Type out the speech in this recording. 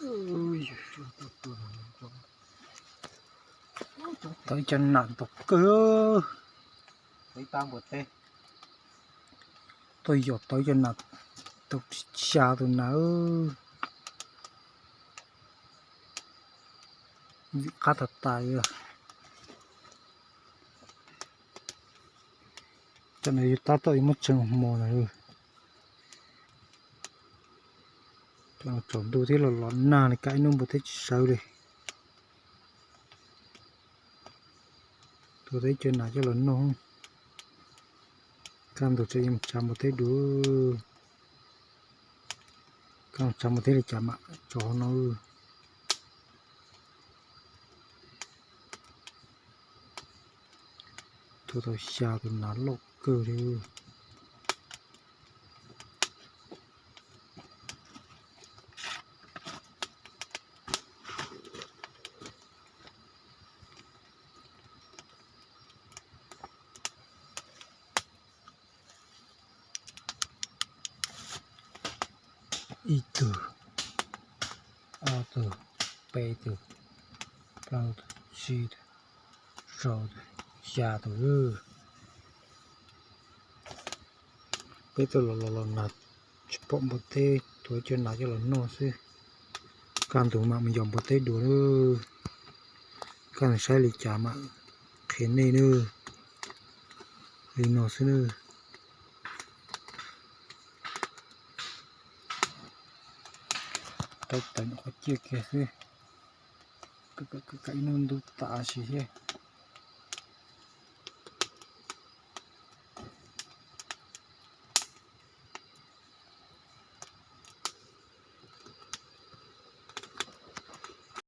Tau ib co nas ntau kawg. Tuaj yos tau ib co nas, tau xya tus nas. Vim qab tas tas li. Cov no yus tab tom yuav muab tsev hmo na. Cov no tsaus ntuj thiab los los nag li, kaj ib hnub npua teb tsis sawv li. Tua tau ib co nas coj los noj. Kaj ntug tseem yuav mus tsav npua teb dua. Kaj mus tsav npua teb li cas mam tso no. Tua tau xya tus nas loj kawg li. Ib tug, ob tug, peb tug, plaub tug, tsib tug, rau tug, xya tug. Peb tuaj los los los nag tsis pom npua teb, tua ib co nas coj los noj xwb. Kaj ntug mam mus yos npua teb dua nawb. Kaj ntug saib li cas mam qhia nej nawb. Li no xwb nawb. Rau tawm qhov ciaj kiag xwb. Kaj ib hnub ntub tas si thiab.